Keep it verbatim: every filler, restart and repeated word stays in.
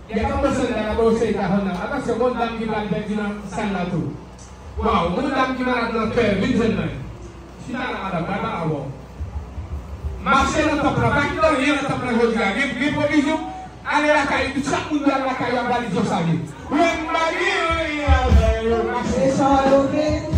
Gentan pran sèn la, la ba w seri ta fè nan. Atansyon, gon dam ki pral pèdi nan sèn la tou. Waw, gon dam ki malad nan kè, vin jwenn mwen. Chita la, madanm, pral pale avè w. Mache nan tanp lan, pa kite anyen nan tanp lan jodi a. Gen, gen pwovizyon, ale lakay, chak moun ki al lakay yo, valiz yo chaje. Wè m pa gen anyen avè yo, mache. Se sa yo vle.